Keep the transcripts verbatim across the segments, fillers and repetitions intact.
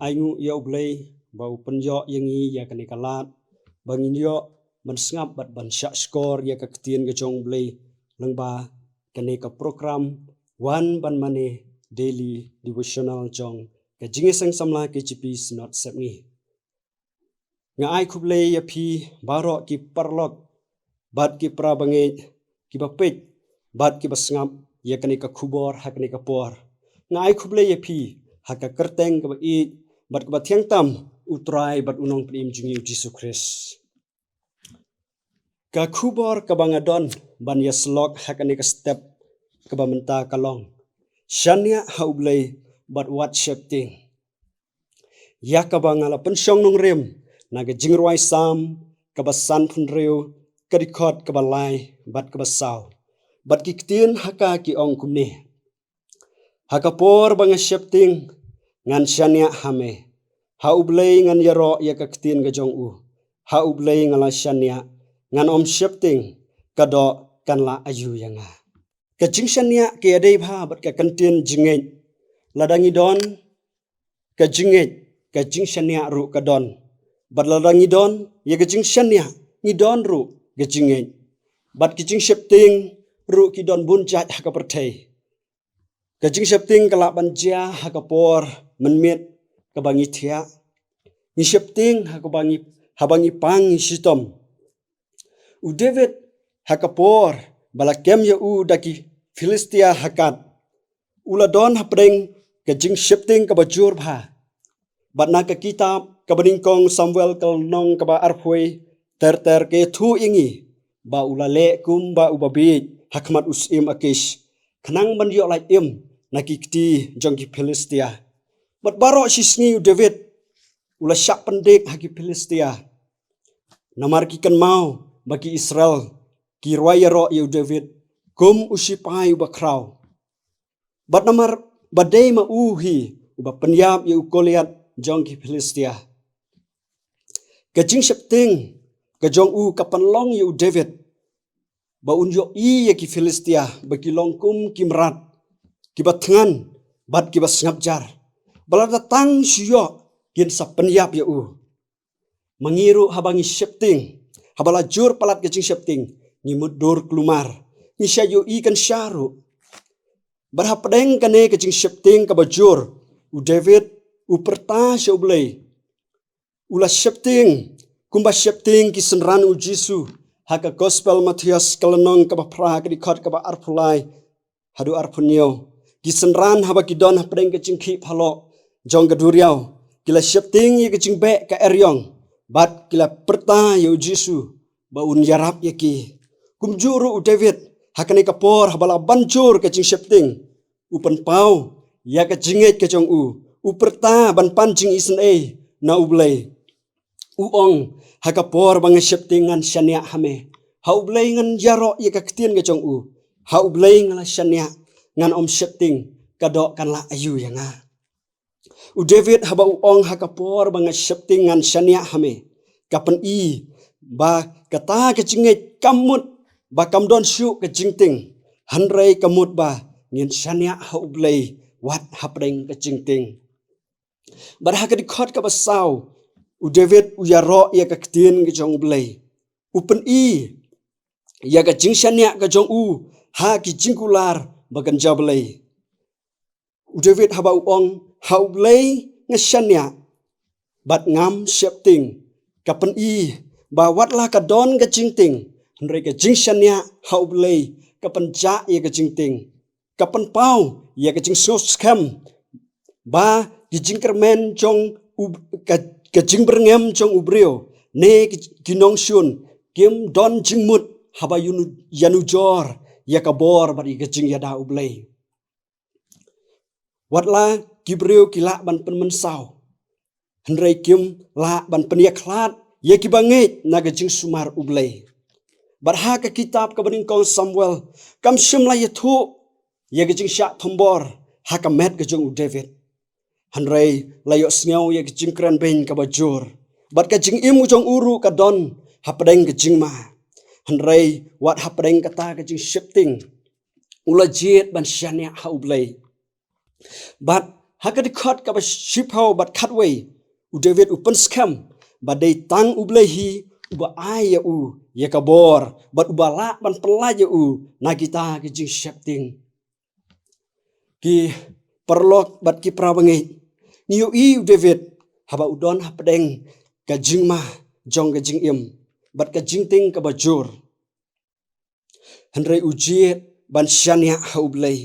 Ai nguh ïa U Blei ba u pynïoh ïa ngi ïa kane ka lad ba ngin ïoh ban sngap bad ban shah shkor ïa ka ktien ka jong U Blei lyngba kane ka program Wan Ban Mane Daily Devotional jong ka Jingïaseng Samla K J P Synod Sepngi. Nga ai khublei ïa phi baroh ki paralok bad ki para bangeit kiba peit bad kiba sngap ïa kane ka khubor ha kane ka por. Nga ai khublei ïa phi ha ka kyrteng kaba ïeit bad kaba thiang tam U Trai bad U Nongpynim jong ngi U Jisu Khrist. Ka khubor kaba nga don ban ïasyllok ha kane ka step kaba mynta ka long: Shaniah ha U Blei bad wat sheptieng. Ïa kaba nga la pynshong nongrim na ka Jingrwai Salm kaba sanphew hynriew, ka dkhot kaba lai bad kaba saw. Bad ki ktien ha ka ki ong kumne: Ha ka por ba nga sheptieng, ngan shaniah ha me. Ha U Blei ngan ïaroh ïa ka ktien ka jong u. Ha U Blei nga la shaniah, ngan ym sheptieng, ka doh kan lah aïu ïa nga. Ka jingshaniah ka ïadei bha bad ka kyntien jingngeit. Lada ngi don ka jingngeit, ka jingshaniah ruh ka don. Bad lada ngi don ïa ka jingshaniah, ngi don ruh ka jingngeit. Bad ki jingsheptieng ruh ki don bun jait ha ka pyrthei. Ka jingsheptieng ka lah ban jia ha ka por mynmiet kaba ngi thiah. Ngi sheptieng ha kaba ngi, haba ngi pang ngi shitom. U David ha ka por ba la kem ïa u da ki Philistia ha Gath, u la don hapdeng ka jingsheptieng kaba jur bha. Bad na ka kitab kaba nyngkong Samuel ka lynnong kaba arphew, ter ter ka ïathuh ïa ngi ba u la leh kumba uba bieit ha khmat u syiem Akish, khnang ban ïoh lait im na ki kti jong ki Philistia. Bad baroh shi sngi u David u la shah pyndik ha ki Philistia. Namar ki kynmaw ba ki Israel ki rwai ïaroh ïa u David kum u shipai uba khraw. Bad namar ba dei ma u hi uba pynïap ïa u Goliath jong ki Philistia. Ka jingsheptieng ka jong u ka pynlong ïa u David ba un ïohi ïa ki Philistia ba ki long kum ki mrad, kiba thngan bad kiba sngap jar. Ba lada tang shu ïoh kin sa pynïap ïa u. Ma ngi ruh haba ngi sheptieng, haba la jur palat ka jingsheptieng, ngi mutdur kulmar, ngi shah ïohi kynshah ruh. Bad hapdeng kane ka jingsheptieng kaba jur, u David u pyrta sha U Blei. U la sheptieng kumba sheptieng ki synran U Jisu ha ka Gospel Mathaios ka lynnong kaba phra ka dkhot kaba arphew lai haduh arphew hynñiew. Ki synran haba ki don hapdeng ka jingkhih phalok jong ka duriaw, ki la sheptieng ïa ka jingbeh ka eriong bad ki la pyrta ïa U Jisu ba un ïarap ïa ki. Kumjuh ruh u David ha kane ka por haba la ban jur ka jingsheptieng, u pynpaw ïa ka jingngeit ka jong u, u pyrta ban pan jingisynei na U Blei. U ong, ha ka por ba nga sheptieng ngan shaniah ha me. Ha U Blei ngan ïaroh ïa ka ktien ka jong u. Ha U Blei nga la shaniah, ngan ym sheptieng, ka doh kan lah aïu ïa nga. U David haba u ong ha ka por ba nga sheptieng ngan shaniah ha me, ka pyni ba kata ka jingngeit kam mut ba kam don shuh ka jingtieng, hynrei ka mut ba ngin shaniah ha U Blei wat hapdeng ka jingtieng. Bad ha ka dkhot kaba saw, u David u ïaroh ïa ka ktien ka jong U Blei. U pyni ïa ka jingshaniah ka jong u ha ki jingkular ba kynja Blei. U David haba u ong, ha U Blei nga shaniah bad ngam sheptieng, ka pyni ba wat la ka don ka jingtieng, hynrei ka jingshaniah ha U Blei ka pynjah ïa ka jingtieng. Ka pynpaw ïa ka jingsngewskhem ba ki jingkyrmen jong u, ka, ka jingbyrngem jong u briew ne ki, ki nongshun kim don jingmut haba ïanujor ïa ka bor bad ïa ka jingïada U Blei. Wat la ki briew ki lah ban pynmynsaw, hynrei kim lah ban pynïakhlad ïa kiba ngeit na ka jingsumar U Blei. Bad ha ka kitab kaba nyngkong Samuel kam shym la ïathuh ïa ka jingshah thombor ha ka met ka jong u David. Hynrei la ïohsngew ïa ka jingkren beiñ kaba jur bad ka jingim u jong u ruh ka don hapdeng ka jingma. Hynrei wat hapdeng kata ka jingsheptieng, u la jied ban shaniah ha U Blei. Bad Ha ka dkhot kaba shiphew bad khatwei, u David u pynskhem ba dei tang U Blei hi uba ai ïa u ïa ka bor, bad uba lah ban pynlait ïa u na kita ki jingsheptieng. Ki paralok bad ki parabangeit, ngi ïohi u David haba u don hapdeng ka jingma jong ka jingim bad ka jingtieng kaba jur. Hynrei u jied ban shaniah ha U Blei.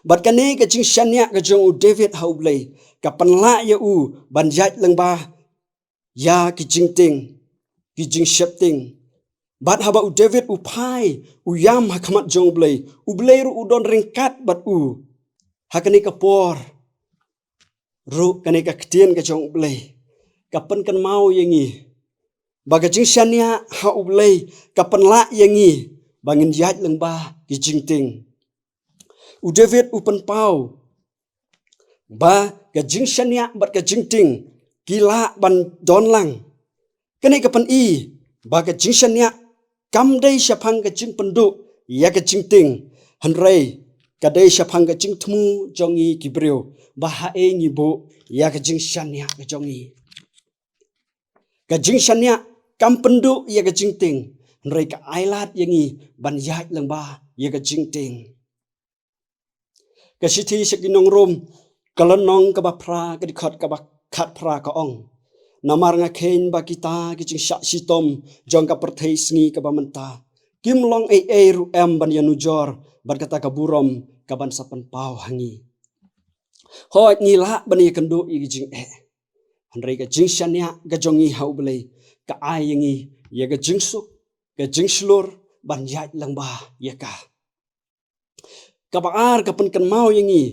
Bad kane ka jingshaniah ka jong u David ha U Blei ka pynlah ïa u ban ïaid lyngba ïa ki jingtieng, ki jingsheptieng. Bad haba u David u phai, u ïam ha khmat jong U Blei, U Blei ruh u don ryngkat bad u. Ha kane ka por ruh kane ka ktien ka jong U Blei ka pynkynmaw ïa ngi ba ka jingshaniah ha U Blei ka pynlah ïa ngi ba ngin ïaid lyngba ki jingtieng. U David u pynpaw ba ka jingshaniah bad ka jingtieng ki lah ban don lang. Kane ka pyni ba ka jingshaniah kam dei shaphang ka jingpynduh ïa ka jingtieng, hynrei ka dei shaphang ka jingthmu jong ngi ki briew ba haei ngi buh ïa ka jingshaniah ka jong ngi. Ka jingshaniah kam pynduh ïa ka jingtieng, hynrei ka ailad ïa ngi ban ïaid lyngba ïa ka jingtieng. Ka shithi sha ki nong Rom, ka lynnong kaba phra, ka dkhot kaba khatphra ka ong: Namar nga kheiñ ba kita ki jingshah shitom jong ka pyrthei sngi kaba mynta kim long ei ei ruh em ban ïanujor bad kata ka burom kaban sa pynpaw ha ngi. Hooid, ngi lah ban ïakynduh ïa ki jingeh, hynrei ka jingshaniah ka jong ngi ha U Blei ka ai ïa ngi ïa ka jingsuk, ka jingshlur ban ïaid lyngba ïa ka. Kaba ar, ka pynkynmaw ïa ngi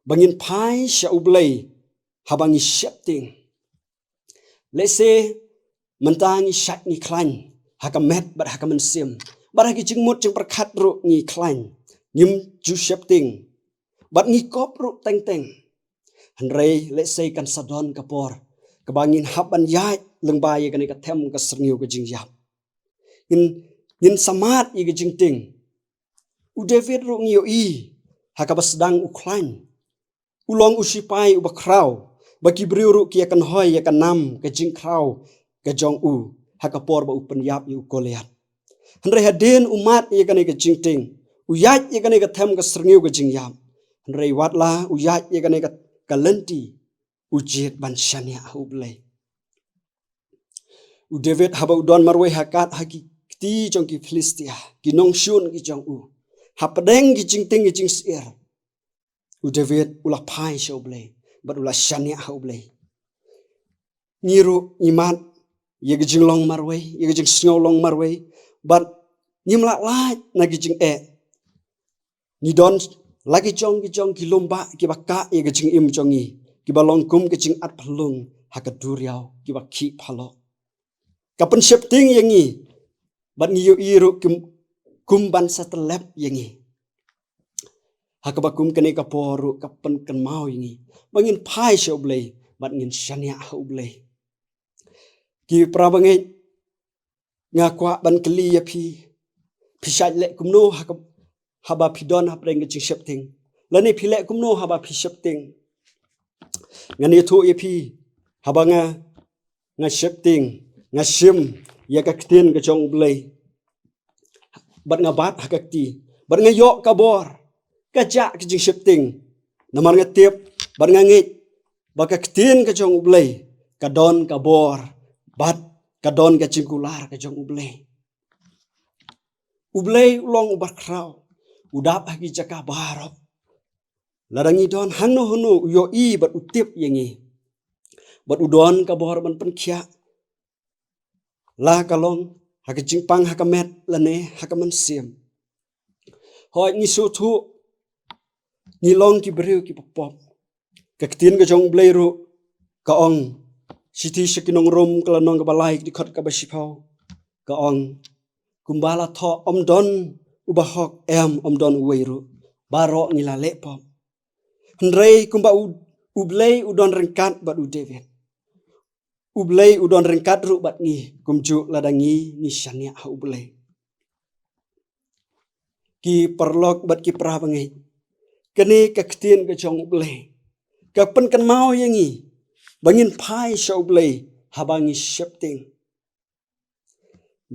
ba ngin phai sha U Blei haba ngi sheptieng. Lehse mynta ngi shait ngi khlaiñ ha ka met bad ha ka mynsiem, bad ha ki jingmut jingpyrkhat ruh ngi khlaiñ, ngim ju sheptieng, bad ngi kop ruh teng teng. Hynrei lehse kan sa don ka por kaba ngin hap ban ïaid lyngba ïa kane ka them ka syrngiew ka jingïap. Ngin, ngin sa mad ïa ka jingtieng. U David ruh ngi ïohi ha kaba sdang u khlaiñ. U long u sipai uba khraw, ba ki briew ruh ki ïakynhoi ïa ka nam ka jingkhraw ka jong u ha ka por ba u pynïap ïa u Goliath. Hynrei hadien u mad ïa kane ka jingtieng, u ïaid ïa kane ka them ka syrngiew ka jingïap, hynrei watla u ïaid ïa kane ka, ka lynti, u jied ban shaniah ha U Blei. U David haba u don marwei ha kat ha ki kti jong ki Philistia, ki nongshun ki jong u, hapdeng ki jingtieng ki jingsyier, u David u la phai sha U Blei bad u la shaniah ha U Blei. Ngi ruh ngi mad ïa ka jinglong marwei, ïa ka jingsngew long marwei, bad ngim lah lait na ki jingeh. Ngi don la ki jong ki jong ki lum bah kiba kah ïa ka jingim jong ngi, kiba long kum ka jingat phyllung ha ka duriaw, kiba khih phalok. Ka pynsheptieng ïa ngi, bad ngi ïohi ruh kum, kum ban sa tyllep ïa ngi. Ha kaba kum kane ka por ruh ka pynkynmaw ïa ngi ba ngin phai sha U Blei bad ngin shaniah ha U Blei. Ki parabangeit, nga kwah ban kylli ïa phi, phi shait leh kumno ha ka, haba phi don hapdeng ka jingsheptieng? Lane phi leh kumno haba phi sheptieng? Ngan ïathuh ïa phi, haba nga, nga sheptieng, nga shim ïa ka ktien ka jong U Blei, bad nga bat ha ka kti, bad nga ïoh ka bor, ka jah ka jingsheptieng. Namar nga tip bad nga ngeit ba ka ktien ka jong U Blei ka don ka bor, bad ka don ka jingkular ka jong U Blei. U Blei u long uba khraw, u dap ha ki jaka baroh. Lada ngi don hangno hangno u ïohi bad u tip ïa ngi, bad u don ka bor ban pynkhiah, la ka long ha ka jingpang ha ka met lane ha ka mynsiem. Hooid, ngi sngewthuh ngi long ki briew kiba pop. Ka ktien ka jong U Blei ruh ka ong, shithi sha ki nong Rom ka lynnong kaba lai, ka dkhot kaba shiphew, ka ong: Kumba la thoh, ym don uba hok, em, ym don uwei ruh, baroh ngi la leh pop. Hynrei kumba U, U Blei u don ryngkat bad u David, U Blei u don ryngkat ruh bad ngi, kumjuh lada ngi, ngi shaniah ha U Blei. Ki paralok bad ki parabangeit, Kane ka ktien ka jong U Blei ka pynkynmaw ïa ngi ba ngin phai sha U Blei haba ngi sheptieng.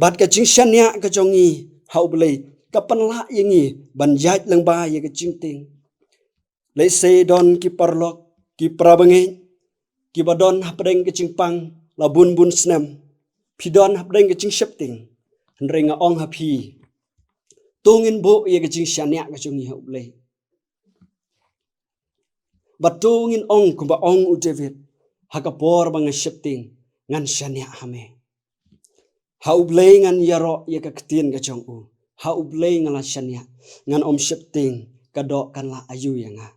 Bad ka jingshaniah ka jong ngi ha U Blei ka pynlah ïa ngi ban ïaid lyngba ïa ka jingtieng. Lehse don ki paralok, ki parabangeit, kiba don hapdeng ka jingpang la bun bun snem. Phi don hapdeng ka jingsheptieng. Hynrei nga ong ha phi, to ngin buh ïa ka jingshaniah ka jong ngi ha U Blei. Bad to ngin ong kumba ong u David, ha ka por ba nga sheptieng, ngan shaniah ha me. Ha U Blei ngan ïaroh ïa ka ktien ka jong u. Ha U Blei nga la shaniah, ngan ym sheptieng, ka doh kan lah aïu ïa nga.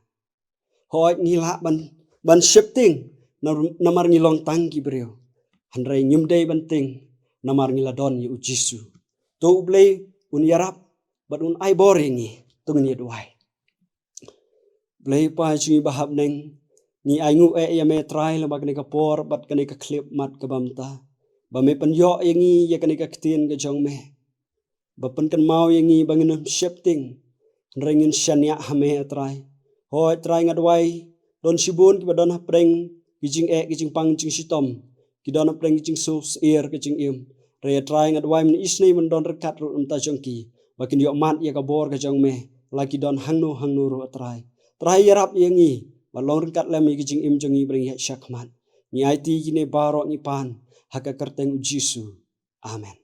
Hooid, ngi lah ban, ban sheptieng, na, namar ngi long tang ki briew. Hynrei ngim dei ban tieng, namar ngi la don ïa u Jisu. To U Blei un ïarap bad un ai bor ïa ngi, to ngin ïa duwai. Blei Pa jong ngi ba ha bneng, ngi ainguh eh ïa me Trai lyngba kane ka por bad kane ka khyllipmat kaba mynta, ba me pynïoh ïa ngi ïa kane ka ktien ka jong me, ba pynkynmaw ïa ngi ba ngin ym sheptieng, hynrei ngin shaniah ha me, Trai. Hooid Trai, nga duwai, don shibun kiba don hapdeng ki jingeh, ki jingpang, jingshitom, ki don hapdeng ki jingsuk syiar, ki jingim. Hynrei Trai, nga duwai mynta isynei, mynta don ryngkat ruh na bynta jong ki, ba kin ïohmad ïa ka bor ka jong me, la ki don hangno hangno ruh, Trai. Trai, ïarap ïa ngi ba long ryngkat lem ïa ki jingim jong ngi ba dang ïaid shakhmat. Ngi aiti kine baroh, ngi pan ha ka kyrteng u Jisu. Amen.